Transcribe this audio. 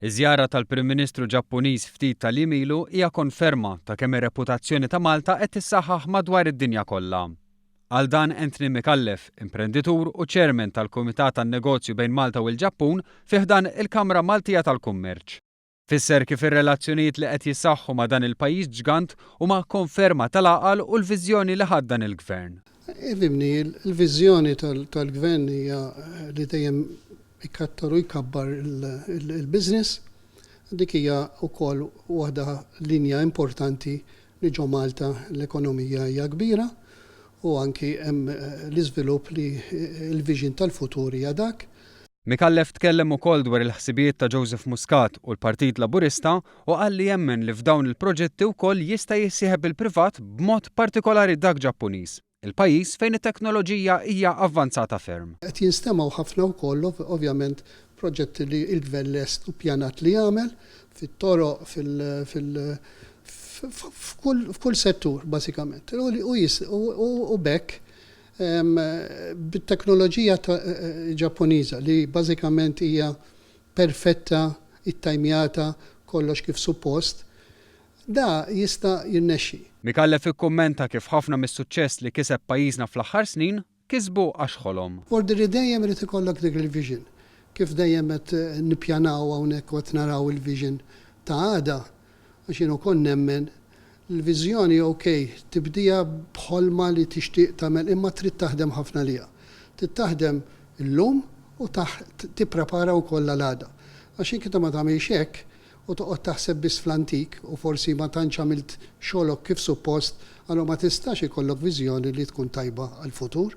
Iż-żjara tal-Prim Ministru Ġappuniż ftit tal-jiem ilu hija konferma ta' kemm ir-reputazzjoni ta' Malta qed tissaħħaħ madwar id-dinja kollha. Għal dan Anthony Micallef, imprenditur u Chairman tal-Kumitat għan-Negozju bejn Malta u l-Ġappun fi ħdan il-Kamra Maltija tal-Kummerċ. Fisser kif ir-relazzjonijiet li qed jissaħħu ma' dan il-pajjiż ġgant huma konferma tal-għaqal u l-viżjoni li ħaddan il-Gvern. Ifhimni, il-viżjoni tal-Gvern hija li dejjem ikattar u jkabbar il-business. Dik hija wkoll waħda linja importanti li ġo Malta l-ekonomija hija kbira u anki hemm l-iżvilupp li l-vision tal-futur hija dak. Micallef tkellem ukoll dwar il-ħsibijiet ta' Joseph Muscat u l-Partit Laburista u qal li jemmen li f'dawn il-proġetti wkoll jista' jissieħeb il-privat b'mod partikolari dak Ġappuniż, il-pajjiż fejn it-teknoloġija hija avvanzata ferm. Qed jinstemgħu ħafna wkoll ovvjament proġetti li l-Gvern lest u ppjanat li jagħmel fit-toroq, f'kull settur bażikament. U b'hekk bit-teknoloġija Ġappuniża li bażikament hija perfetta, ittajmjata, kollox kif suppost, da jista' jirnexxi. Micallef ikkummenta kif ħafna mis-suċċess li kiseb pajjiżna fl-aħħar snin kisbu għax ħolom. Vordi li dejjem irid ikollok dik il-vision. Kif dejjem qed nippjanaw hawnhekk u qed naraw il-vision ta' għada, Għax jien ukoll nemmen li l-viżjoni ok, tibdiha b'ħolma li tixtieq tagħmel imma trid taħdem ħafna għaliha. Trid taħdem illum u tipprepara wkoll għal għada. Għax jekk inti ma tagħmilx hekk u toqgħod taħseb biss fl-antik u forsi ma tantx għamilt xogħlok kif suppost, allura ma tistax ikollok viżjoni li tkun tajba għall-futur.